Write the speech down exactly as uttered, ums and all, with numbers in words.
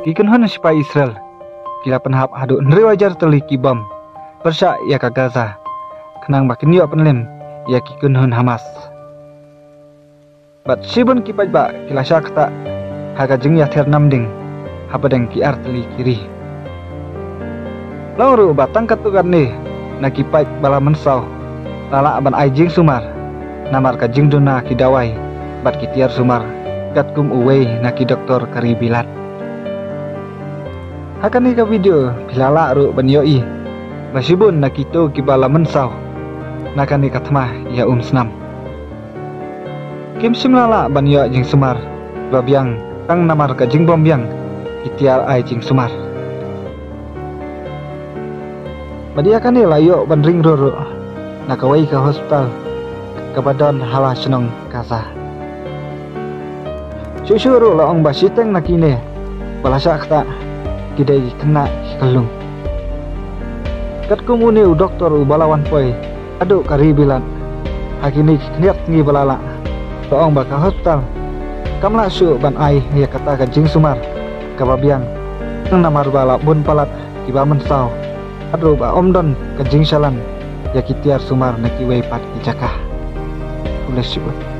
Ki kynhun sipai Israel ki la pynhap haduh hynriew hajar tylli ki bom pyrshah ïa ka Gaza, khnang ba kin ïoh pynlem ïa ki kynhun Hamas. Bad shibun ki paidbah ki la shah ktah ha ka jingïather namding hapdeng ki artylli ki ri. Long ruh ba tang katto katne na ki paid ba la mynsaw la lah ban ai jingsumar namar ka jingduna ki dawai bad ki tiar sumar, katkum uwei na ki doktor ka ri Bilat. Ha kane ka video phi la lah ruh ban ïohi ba shibun na kito kiba la mynsaw na kane ka thma ïa umsnam kim shym la lah ban ïoh jingsumar ba biang tang namar ka jingbym biang ki tiar ai jingsumar. Bad ïa kane la ïoh ban ring ruh ruh na kawei ka hospital kaba don ha la shnong Gaza. Shuh shuh ruh la ong ba shiteng na kine ba la shah ktah ki dei ki khynnah ki khyllung. Katkum une u doktor uba la wan poi haduh ka ri Bilat ha kine ki khyndiat sngi ba la lah, la ong ba ka hospital kam lah shuh ban ai ïa kata ka jingsumar kaba biang, tang namar ba la bun palat kiba mynsaw, bad ruh ba ym don ka jingshalan ïa ki tiar sumar na kiwei pat ki jaka. Khublei shibun.